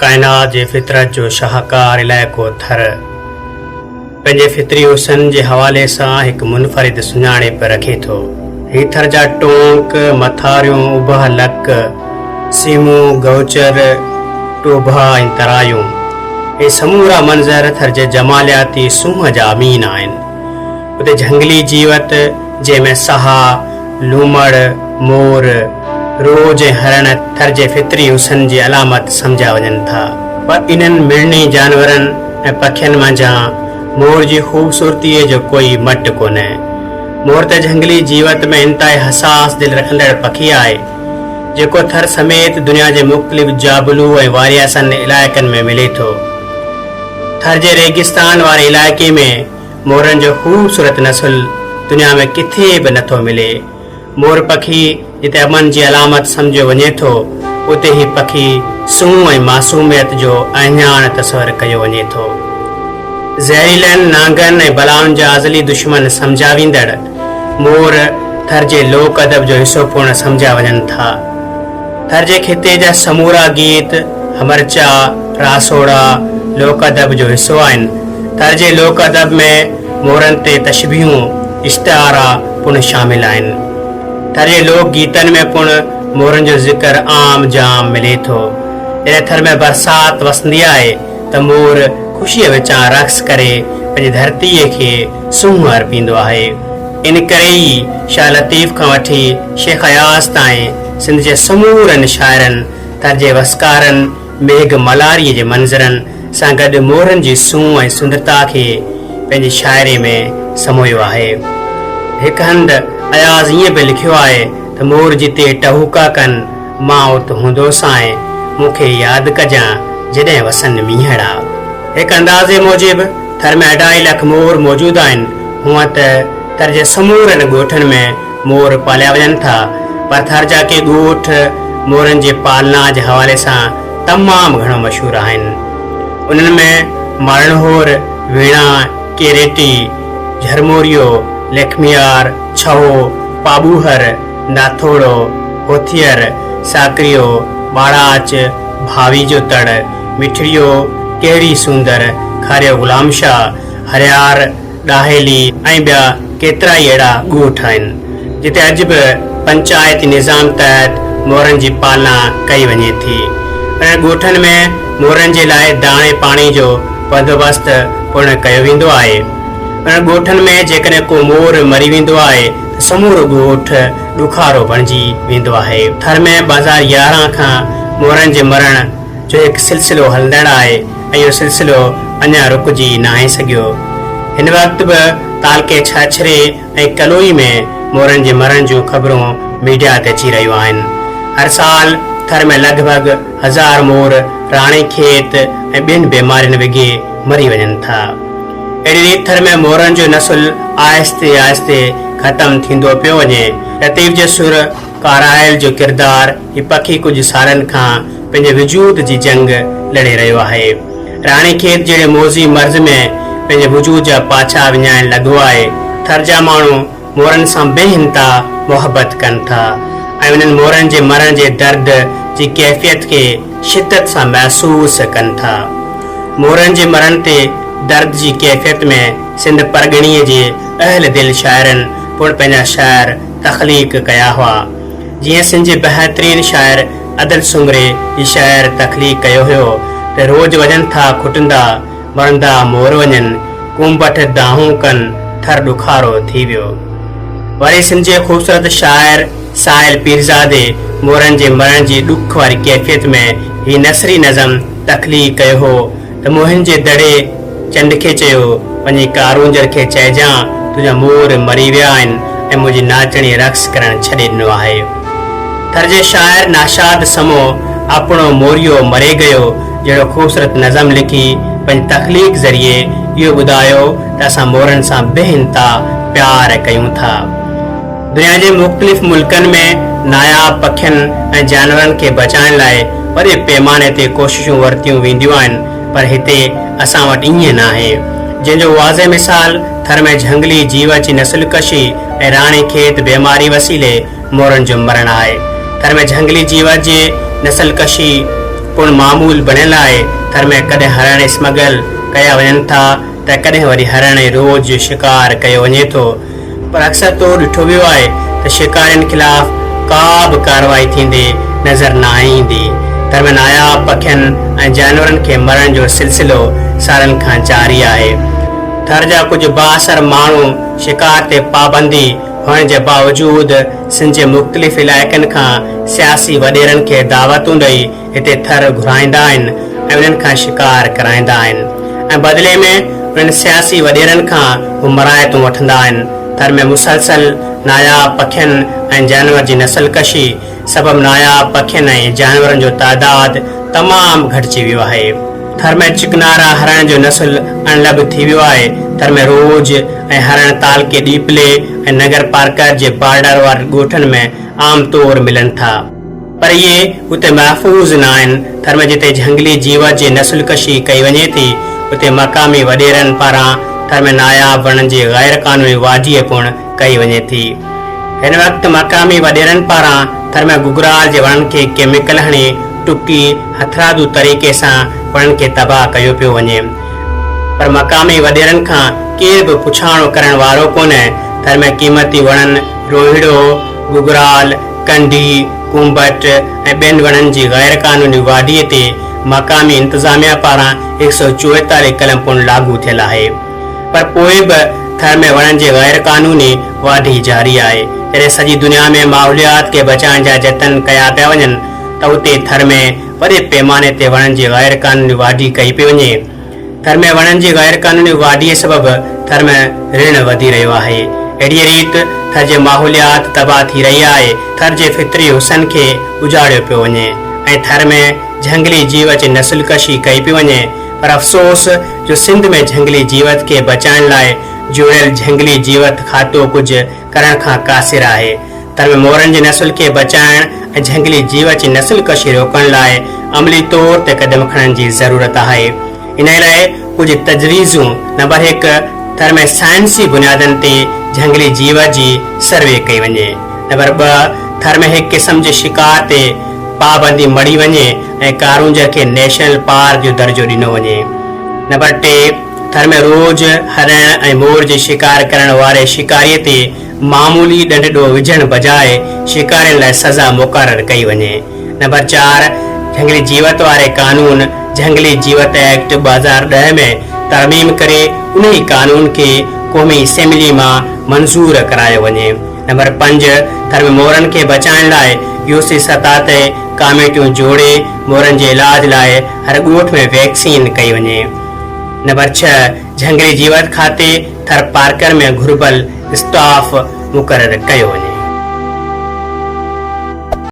ڪائنات جي فطرت جو شاهڪار علائقو ٿر پنهنجي فطري حسن جي حوالي سان هڪ منفرد سڃاڻپ رکي ٿو. هي ٿر جا ٽونڪ، مٿاريون، اڀا لڪ، سيمون، گئوچر، ٽوڀا ۽ ترايون، هي سمورا منظر ٿر جي جمالياتي سونهن جا امين آهن. اتي جهنگلي جيوت جنهن ۾ سها، لومڙ، مور، روج ۽ هرڻ ٿر جي فطري حسن جي علامت سمجهيا وڃن ٿا. پر انهن مڙني جانورن ۽ پکين منجهان مور جي خوبصورتيء جو ڪوئي مٽ ڪونهي. مور ته جهنگلي جيوت ۾ انتهائي حساس دل رکندڙ پکي آهي، جيڪو ٿر سميت دنيا جي مختلف جابلو ۽ وارياسن علائقن ۾ ملي ٿو. ٿر جي ريگستان واري علائقي ۾ مورن جو خوبصورت نسل دنيا ۾ ڪٿي به نٿو ملي. مور پکي جتي امن جي علامت سمجهيو وڃي ٿو، اتي هي پکي سونهن ۽ معصوميت جو اهڃاڻ تصور ڪيو وڃي ٿو. زهريلن نانگن ۽ بلائن جا ازلي دشمن سمجهيا ويندڙ مور ٿر جي لوڪ ادب جو حصو پڻ سمجهيا وڃن ٿا. ٿر جي خطي جا سمورا گيت، همرچا، راسوڙا لوڪ ادب جو حصو آهن. ٿر جي لوڪ ادب ۾ مورن تي تشبيهون، استعارا پڻ شامل آهن. ٿر جي لوڪ گيتن ۾ پڻ مورن جو ذڪر عام جام ملي ٿو. جڏهن ٿر ۾ برسات وسندي آهي ته مور خوشيء وچان رقص ڪري پنهنجي ڌرتيء کي سونهن ارپيندو آهي. ان ڪري ئي شاهه لطيف کان وٺي شيخ اياز تائين سنڌ جي سمورن شاعرن ٿر جي وسڪارن، ميگهه ملهاريء جي منظرن سان گڏ مورن جي سونهن ۽ سندرتا کي پنهنجي شاعريء ۾ سمويو آهي. هڪ هنڌ اياز ائين به لکيو آهي ته مور جتي ٽهوڪا ڪن، مان ات هوندوسانء، مون کي ياد ڪجان، جڏهن وسن مينهڙا. هڪ اندازي موجب ٿر ۾ اڍائي لک مور موجود آهن. هونء ته ٿر جي سمورن ڳوٺن ۾ مور پاليا وڃن ٿا، پر ٿر جا ڪي ڳوٺ مورن جي پالنا جي حوالي سان تمام گهڻو مشهور آهن. انهن ۾ مارڻهور، ويڻا، ڪيريٽي، جهرموريو، ليکميار، ڇهو، پاٻوهر، ناٿوڙو، هوٿيئر، ساڪريو، ٻاڙاچ، ڀاوي جو تڙ، مٺڙيو، ڪهڙي سوندر، کاريو غلام شاهه، هريار، ڏاهيلي ۽ ٻيا ڪيترائي اهڙا ڳوٺ آهن، جتي اڄ به پنچائتي نظام تحت مورن جي پالنا ڪئي وڃي ٿي. انهن ڳوٺن ۾ مورن جي لاء داڻي پاڻي جو بندوبست پڻ ڪيو ويندو آهي. انهن ڳوٺن ۾ جيڪڏهن ڪو مور مري ويندو آهي ته سمورو ڳوٺ ڏکارو بڻجي ويندو آهي. ٿر ۾ 2011 کان مورن جي مرڻ جو هڪ سلسلو هلندڙ آهي ۽ اهو سلسلو اڃا رڪجي ناهي سگهيو. هن وقت به تعلقي ڇاڇري ۽ ڪلوئي ۾ مورن جي مرڻ جون خبرون ميڊيا تي اچي رهيون آهن. هر سال ٿر ۾ لڳ ڀڳ هزار مور راڻي کيت ۽ ٻين بيمارين وگهي مري وڃن ٿا. اهڙي ريت ٿر ۾ مورن جو نسل آهستي آهستي ختم ٿيندو پيو وڃي. لطيف جي سر ڪارائل جو ڪردار هي پکي ڪجهه سالن کان پنهنجي وجود جي جنگ لڙي رهيو آهي. راڻي کيت جهڙي موذي مرض ۾ پنهنجي وجود جا پاڇا وڃائڻ لڳو آهي. ٿر جا ماڻهو مورن سان بي انتها محبت ڪن ٿا ۽ انهن مورن جي مرڻ جي درد جي ڪيفيت کي شدت سان محسوس ڪن ٿا. مورن جي مرڻ تي درد جي ڪيفيت ۾ سنڌ پرڳڻي جي اهل دل شاعرن پڻ پنهنجا شعر تخليق ڪيا هئا. جيئن سنڌ جي بهترين شاعر ادل سومري هي شعر تخليق ڪيو هيو ته روز وڃن ٿا کٽندا، مرندا مور وڃن، ڪونبٺ دانهون ڪن، ٿر ڏکارو ٿي ويو. وري سنڌ جي خوبصورت شاعر ساحل پيرزادي مورن جي مرڻ جي ڏک واري ڪيفيت ۾ هي نثري نظم تخليق ڪيو هو ته موهن جي دڙي چنڊ کي چيو، وڃي ڪارونجهر کي چئجان، تنهنجا مور مري ويا آهن ۽ منهنجي ناچڻي رقص ڪرڻ ڇڏي ڏنو آهي. ٿر جي شاعر ناشاد سمو اپڻو موريو مري گيو جهڙو خوبصورت نظم لکي پنهنجي تخليق ذريعي اهو ٻڌايو ته اسان مورن سان بي انتها پيار ڪيون ٿا. دنيا جي مختلف ملڪن ۾ ناياب پکين ۽ جانورن کي بچائڻ لاء وڏي پيماني تي ڪوششون ورتيون وينديون آهن پر هتي اسان وٽ ائين ناهي جنهن جو واضح مثال ٿر ۾ جهنگلي جيوت جي نسل ڪشي ۽ راڻي کيت بيماري وسيلي مورن جو مرڻ آهي. ٿر ۾ جهنگلي جيوت جي نسل ڪشي پڻ معمول بڻيل آهي. ٿر ۾ ڪڏهن هرڻ اسمگل ڪيا وڃن ٿا ته ڪڏهن وري هرڻ ۽ روز جو شڪار ڪيو وڃي ٿو پر اڪثر طور ڏٺو ويو آهي ته شڪارين خلاف ڪا به ڪارروائي ٿيندي نظر ناهي ايندي. ٿر ۾ ناياب پکين ۽ جانورن کي مرڻ جو سلسلو سالن کان جاري آهي. ٿر جا ڪجهه بااثر ماڻهو شڪار تي پابندي هئڻ جي باوجود سنڌ جي مختلف علائقن کان سياسي وڏيرن کي دعوتون ڏئي هتي ٿر گهرائيندا آهن ۽ انهن کان شڪار ڪرائيندا آهن ۽ بدلي ۾ انهن سياسي وڏيرن کان هو مراعتون وٺندا آهن. ٿر ۾ مسلسل ناياب پکين ۽ جانور جي نسل ڪشي سبب ناياب پکين ۽ جانورن جو تعداد تمام گهٽجي ويو آهي. ٿر ۾ چڪنارا هرڻ جو نسل اڻلڀ ٿي ويو آهي. ٿر ۾ روجهه ۽ هرڻ تعلقي ڏيپلي ۽ ننگر پارڪر جي بارڊر وارن ڳوٺن ۾ عام طور ملن ٿا. پر اهي اتي محفوظ ناهن. ٿر ۾ جتي جهنگلي جيوت جي نسل ڪشي ڪئي وڃي ٿي، اتي مقامي وڏيرن پاران ٿر ۾ ناياب وڻن جي غير قانوني واڍيء پڻ ڪئي وڃي ٿي. هن وقت مقامي وڏيرن پاران ٿر ۾ گگرال جي وڻن کي ڪيميڪل هڻي ٽڪي هٿرادو طريقي سان وڻن کي تباهه ڪيو پيو وڃي پر مقامي وڏيرن کان ڪير به پڇاڻو ڪرڻ وارو ڪونهي. ٿر ۾ قيمتي وڻن روهيڙو، گگرال، ڪنڍي، ڪونبٽ ۽ ٻين وڻن جي غير قانوني واڍي تي مقامي انتظاميا پاران 144 قلم پڻ لاڳو ٿيل آهي. پر پوء به ٿر ۾ وڻن جي غير قانوني واڍي جاري آهي. جڏهن سڄي دنيا ۾ ماحوليات کي بچائڻ جا جتن ڪيا پيا وڃن ته اتي ٿر ۾ وڏي پيماني تي وڻن جي غير قانوني واڍي ڪئي پئي وڃي. ٿر ۾ وڻن جي غير قانوني واڍي سبب ٿر ۾ رڻ وڌي رهيو آهي. اهڙيء ريت ٿر جي ماحوليات تباهه ٿي رهي آهي. ٿر جي فطري حسن کي اجاڙيو پيو وڃي ۽ ٿر ۾ جهنگلي جيوت جي نسل ڪشي ڪئي پئي وڃي. پر افسوس جو سنڌ ۾ جهنگلي جيوت کي بچائڻ لاء جوڙيل جهنگلي جيوت کاتو ڪجهه ڪرڻ کان قاصر آهي. ٿر ۾ مورن جي نسل کي بچائڻ ۽ جهنگلي جيوت جي نسل ڪشي روڪڻ لاء عملي طور تي قدم کڻڻ جي ضرورت آهي. انهي لاء ڪجهه تجويزون، نمبر هڪ، ٿر ۾ سائنسي بنيادن تي جهنگلي جيوت جي سروي ڪئي وڃي. نمبر ٻه، ٿر ۾ هڪ قسم جي شڪار تي پابندي مڙهي وڃي ۽ ڪارونجهر کي نيشنل پارڪ جو درجو ڏنو وڃي. نمبر ٽي، ٿر ۾ روجهه، هرڻ ۽ مور جي شڪار ڪرڻ واري شڪاريء تي معمولي ڏنڊ ڏوهه وجهڻ بجاء شڪارين لاء سزا مقرر ڪئي وڃي. نمبر چار، جهنگلي جيوت واري قانون جهنگلي جيوت ايڪٽ 2010 ۾ ترميم ڪري انهي قانون کي قومي اسيمبلي مان منظور ڪرايو وڃي. نمبر پنج، ٿر ۾ مورن کي بچائڻ لاء يوسي سطح تي ڪاميٽيون جوڙي مورن جي علاج لاء هر ڳوٺ ۾ ويڪسين ڪئي وڃي. نمبر ڇهه، جهنگلي جيوت کاتي ٿر پارڪر ۾ گهربل اسٽاف مقرر ڪيو وڃي.